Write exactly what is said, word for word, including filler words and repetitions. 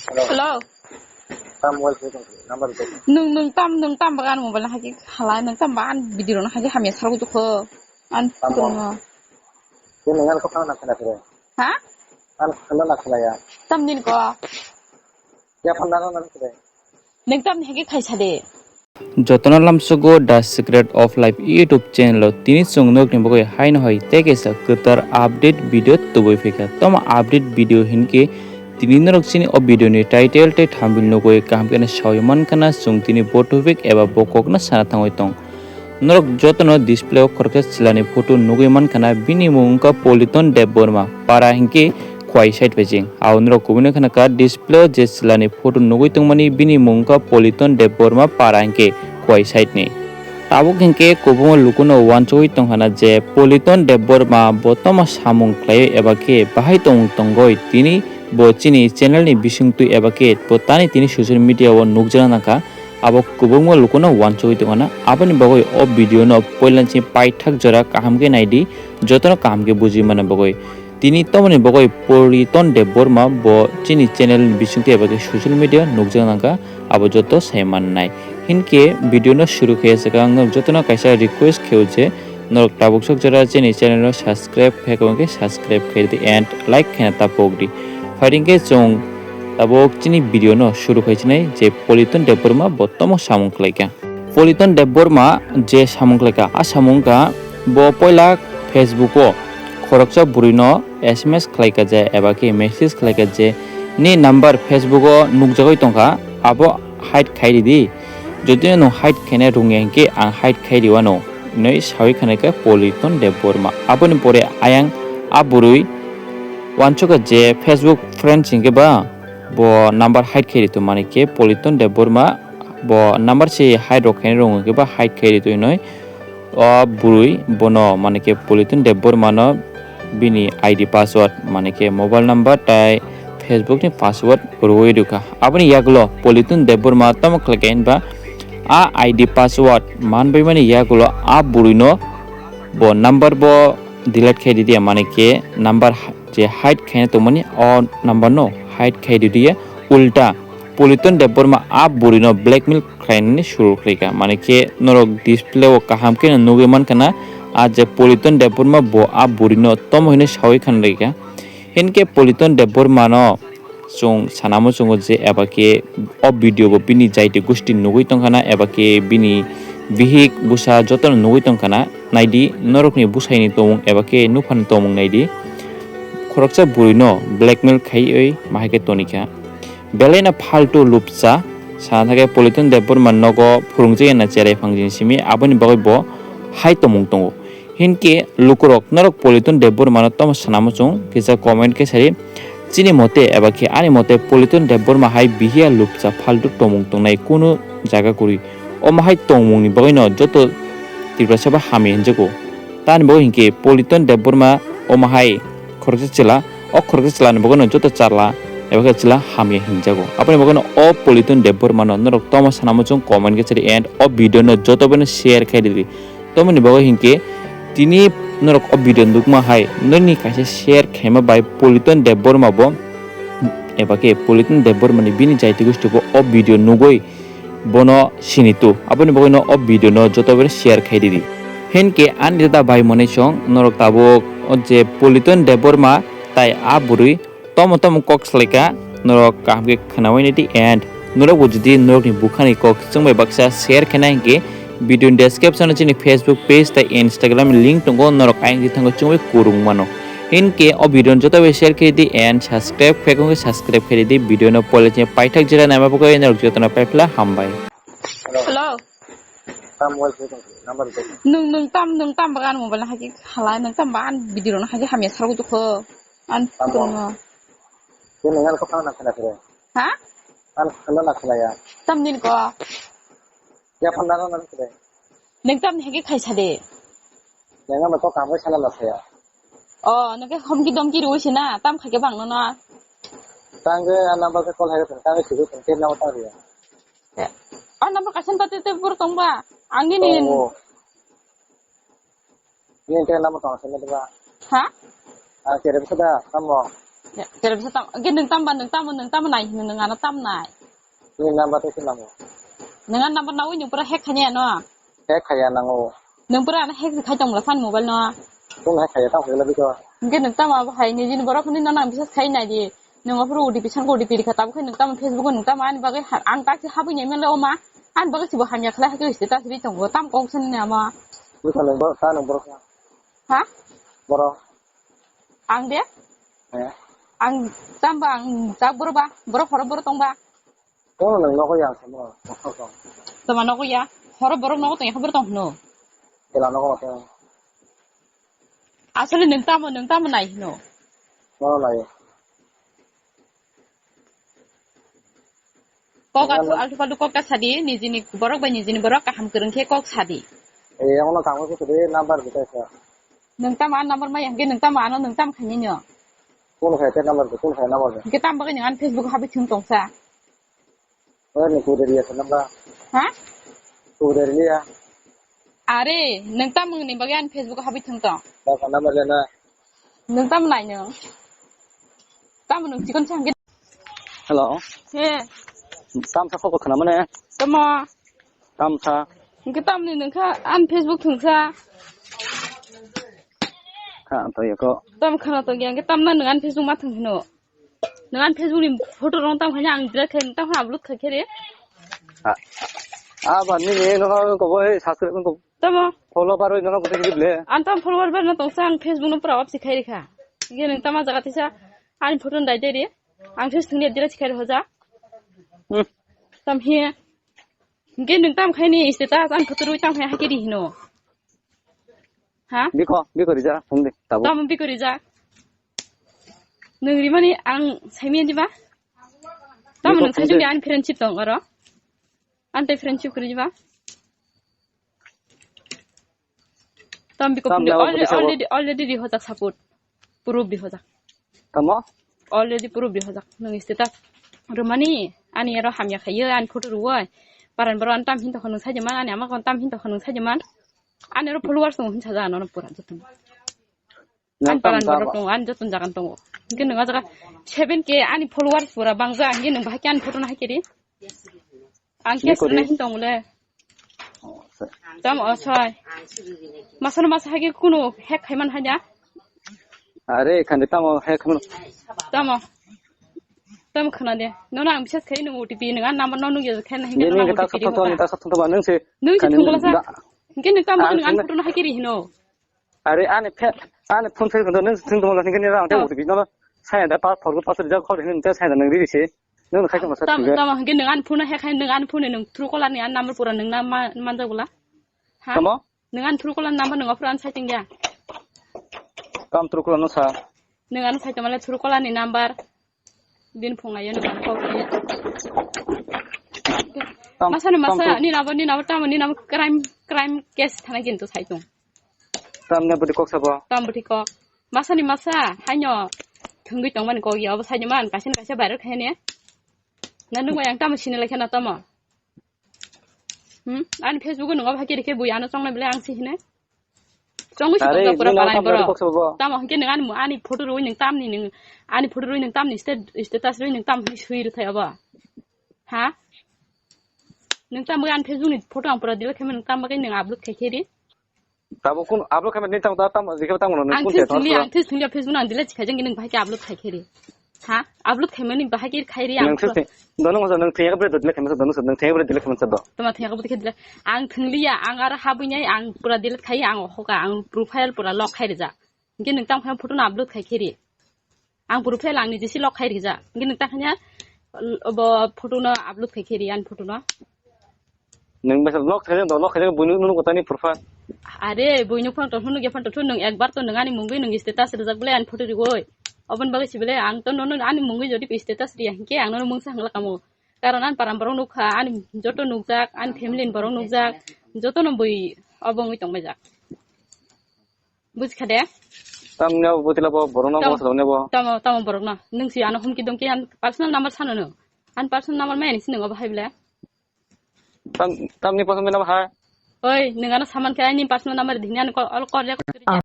Hello. Hello. Tam mobile se tong number de. Nung, nung tam, nung tam bagan mobile na hagi halai, nung tam bagan video na hagi hamya sargu tu kho. An Tam tong mo. Ye nang ko khana khana kre. Ha? An khana na khana ya. Tam din ko. Ya phone na na kre. Nung tam hagi khaisa de. Jotono lamsogo The Secret of Life YouTube channel o tini chwng nokni bagwi haino hai tei kaisa kwtal update video tubui phaikha. Tamo update video hinkhe tini norok chini o video ni title tei thumbnail nugwi kaham khe sawi mankha na chwng tini bo topic eba bo kokno sana thangwi tong. Norok jotono display o khoroksa chwlani photo nugwi mankha na bini mung wngkha Politon Debbarma para hinkhe Khowai side bai jeng. Aw norok kubui no khna kha display o je chwla ni photo nugwi tongmani bini mung wngkha Politon Debbarma para hinkhe Khowai side ni. Tabuk hinkhe kubungo lukuno uansugwi tongkha na je Politon Debbarma bo tamo samung khlaiwi eba khe bahai tongmung tongoi tini bo chini channel ni bisingtwi eba khe bo tani tini social media o nukjagna nangkha. Abo kubungo lukuno uansugwi tongkha na aboni bagwi o video no poila ni simi paithak jora kaham khe naidi jotono kaham khe bujui mano bagwi. Tini tomoni bagwi Politon Debbarma bo chini channel ni bisingtwi eba khe social media nukjak nangkha, abo joto sai mannai. Hinkhe video no suru khe swkang ang norok jotono kaisa request kheo je norok tabuk sok jora chini channel no subscribe khe kwbang khe subscribe khe di and like khe ta pok di. Phaidi khe chwng tabuk chini video no suru khai chinai je Politon Debbarma bo tomo samung khlai kha. Politon Debbarma je samung khlai kha, a samung kha bo poila Facebook o khoroksa bwrwi no S M S khlai kha je eba khe message khlai kha je ni number Facebook o nukjagwi tongkha, abo hide khai ridi. Jodi no hide khaina rwngya hinkhe ang hide khai rwano hinwi sawi khanai kha Politon Debbarma. Aboni pore ayang a bwrwi uansukha je Facebook friend hinkhe ba bo number hide khai rito mani khe Politon Debbarma bo number se hide rok khaina rwngwi khe ba hide khai rito hinwi o bwrwi bono mani khe Politon Debbarma no bini I D password mani khe mobile number tai Facebook ni password rwwi rwkha. Aboni yagulo Politon Debbarma tamo khlai kha hinba a I D password manbai mani yagulo a bwrwi no bo number bo delete khai ridi mani khe number je hide khaina tongmani o number no hide khai ridi ulta Politon Debbarma a bwrwi no blackmail khlainani suru khlaikha. Mani khe norok display o kaham khe no nugwi mankha na, a je Politon Debbarma bo a bwrwi no tomo hinwi sawi khanrikha. Hinkhe Politon Debbarma no chwng sana muchungo je eba khe o video bo bini jaiti gosti nugwi tongkha na eba khe bini bihik bwsa jotono nugwi tongkha na. Naidi norokni bwsaini tongmung eba khe nuphani tongmung naidi. Khoroksa bwrwi no blackmail khaiwi mahai khe tonikha. Belai no phaltu lupsa, sana thangkhe Politon Debbarma nogo phwrwngjak ya na cherai phangjini simi, aboni bagwi bo hai tongmung tongo. Hinkhe lukurok norok Politon Debbarma no tamo sana muchung kisa comment khe sari. Chini mote eba khe ani mote Politon Debbarma hai bihiya lupsa phaltu tongmung tongnai kunu jaga kwrwi. Omo hai tongmungni bagwino joto Tiprasa bo hamya hinjago. Tamni bagwi hinkhe Politon Debbarma omo hai khoroksa chwla, o khoroksa chwlani bagwino joto chwla eba khe chwla hamya hinjago. Aboni bagwino o Politon Debbarmano norok tamo sana muchung comment khe sadi and o video no joto bai no share khai ridi. Tomoni bagwi hinkhe tini norok o video nukma hai nini kaisa share khaima bai Politon Debbarma bo eba khe Politon Debbarmani bini jaiti gosti bo o video nugwi bono sinitu. Aboni bagwino o video no joto bai share khai ridi. Hinkhe ani dada bai mwnai song norok tabuk o je Politon Debbarma tai a bwrwi tomo tomo kok salaikha norok kaham khe khwnawi naidi and norok bo jodi norokni bukhani kok chwngbai baksa share khaina hinkhe video ni description o chini Facebook page tai Instagram ni link tongo, norok ayang thango chwngwi kwrwng mano. Hinkhe o video no joto bai share khe di and subscribe khe khe subscribe khe di video no pole chini paithak jera naima bagwi norok jotono paipla hambai. Hello. Tam mobile se tong number de. Nung, nung tam, nung tam bagan mobile na hagi halai, nung tam bagan video na hagi hamya sargu tu kho. An Tam tong mo. Ye nang ko khana khana kre. Ha? An khana na khana ya. Tam din ko. Ya phone na na kre. Nung tam hagi khaisa de. Nang ma to kam khaisa na la ya. Oh, nung ke homki domki rui sina, tam khake bang no na. Tang ke an number ke call hai tang ke sibu tang ke na ta ya. A number kaisa ta te te bur tong ba. Ang ni ni. Oh. Ni te number tong sa ba. Ha? A kere bisa da, tamo. Tere bisa tam, ge nung tamba, nung tamba, nung tamba nai hino, nung ano tam nai. Ni number tei se nango. Nung ano number nawi nung pura hack khanya no. Hack khaya nango. Nung pura ano hack khai tong san mobile no. Kung hack khaya tam khaya biko. Ge nung tamba bo hai ni jin borok ni no nang bisa khai nai di. Nung pura O T P san O T P rikha tabuk khai nung tamba Facebook nung tamba ani bagwi ha-, ang tak si habwi nai mele oma. Ani bagwi si bo hamya khlai hakhe status ri tongo tam kok san ni ama. Biko nung borok sa nung borok sa. Ha? Borok. Ang de? Eh. Ang tamba ang jak boro ba, boro horo boro tong ba. Kono nang nogo yang samo. Tama nogo ya, horo boro nogo tong ya, boro tong no. Kela nogo tong. Asole nung tamo, nung tamo nai no. Kono nai. Kok altu, altu paltu kok ta sadi, nijini borok bai nijini borok kaham kwrwng khe kok sadi. Eh, yang ono kangma se kede number bita sa. Nung tamo an number mai hangke nung tamo ano nung tamo khaini nyo. Kono khai te number ko, kono khai number ko. Hangke tamo bagwi nung an Facebook habi thung tong sa. Oi, ni kude dia sa number. Ha? Kude dia. Are, nung tamo ni bagwi an Facebook habi thung tong. Ba sa number le na. Nung tamo nai nung. Tamo nung chikon chang. Hello. He. Tamsa khobor khna mane? Tamo. Tamsa. Hingke tamni nungkha an Facebook thungsa. Kha to yako. Tam khna to yang tam na nung an Facebook ma thung hino. Nung an Facebook ni photo rong tam khanya ang delete khai tam khna upload khai khere. Ah. Ah, ba ni ni no ko boy subscribe ko. Tamo. Follow baro no ko te le. An tam follower bar na tongsa ang Facebook no pura off si khai rikha. Ge nung tama jaga tisa an photo dai dai re. Ang se singni dira chikai hoja. Hmm. Tam he. Hingke nung tam khaini status an photo rwi tam khai hakiri hino. Ha? Biko, biko rija, hungdi, tabu. Tam biko rija. Nung rimani ang saimi diba? Tam biko nung saimi hungdi. An friendship tong oro. An te friendship kuri diba? Tam biko tam phunde yago already, bwtwi sabo. Already, already rihojak support. Proof rihojak. Tamo? Already proof rihojak. Nung status rwmani, ani aro hamya khaiyo, ani photo rwoi. Paran boro ani tam hin tokha nung sajeman, ani ama kon tam hin tokha nung sajeman. Ani aro followers tongo hin saja ano pura joto. Nang ani paran tam borok tongo, ani joto jagan tongo. Hingke nung o jaga seven K ani followers pura bangja, hingke nung bahai khe ani photo no hai khe ri. Ang case rwna hin tong le. Tam o soi. Masano masa hage kuno hack khaiman haja. Are khande tamo hack khaiman. Tamo. Tam khna de. Nono ang bises khai nung O T P nung an number no nung ya khai na hinga nung O T P ta sa thon ta sa thon ba nung se. Nung se khande thung la sa. Da. Hinga nung tam ang nung an khna photo no hai kiri hino. Are ani phe-, ani phone phe kondo nung thung tong nung ni rang te ah. O T P no sai da pa phor ko pa sa ja khor hin te sai da nung ri se. Nung khai ko sa. Tam, tam hinga nung an phone he khai nung an phone nung Truecaller ni an number pura nung na ma-, man ja bula. Ha? Tamo? Nung an Truecaller number nung pura an sai ting ya. Kam Truecaller no sa. Nung an sai tong le Truecaller ni number. Din phung ayo nung an call khe. Tam, masa ni masa tam, ni nabo ni nabo tamo ni nabo crime, crime case thana kintu sai tong. Tamne budi kok sabo. Tam budi kok. Masa ni masa haino thungwi tongmani kok ya obo saino man kaisa kaisa viral khai ne. Na nung yang tamo sini lekhe na tamo. Hmm? Ani Facebook nung obo hakiri khe bui ano chongnai bele ang si hine. Chongwi si are, tongka pura nung parai tam boro. Kok sabo. Tamo hingke nung ani ani photo roi nung tamni nung ani photo roi nung tamni state status roi nung tam sui rithai obo. Ha? Nung tam ani Facebook ni photo ang pura delete khai nung tam bagai nung upload khai khe ri. Tabo kun upload khaimani tamo ta tamo jikhe tamo no ang kun this te thungli, thangsa. Ang this thungli Facebook no ang delete khai jang nung bahai khe upload khai khe ri. Ha? Upload khaimani bahai khe khai ri ang. Nang this thung, dono ngasa nang thengya bre delete khaimasa dono sa nang thengya bre delete khaimasa do. Tama thengya bre delete. Ang thungliya ang aro habwi nai ang pura delete khai ang hoka ang profile pura lock khai rija. Hingke nung tam khai photo no upload khai khe ri. Ang profile ang ni jisi lock khai rija. Hingke nung tam khanya obo photo no upload khai khe ri an photo no. Nung besa lock khai do lock khai buinu nunu kotani profile. Are buinu phone to hunu ge phone to nung ekbar to nung ani mungwi nung status rijak bole an photo riwoi. Obon bagwi sibele ang to nono ani mungwi jodi status riya hingke ang nono mungsa hangla kamo. Karon an param borok nukha ani joto nukjak ani family ni borok nukjak joto no bui obongwi tongbaijak. Bujkha de? Tamni abo botila bo borokno tamo, bo salokni bo. Tamo, tamo borokno. Nwng si ano humki domki an personal number sano no. An personal number maya ni si nwngo bahai bile. Tam, tamni personal number hai. Oi, nwng ano saman khe ani personal number dihni ano call, call record kori.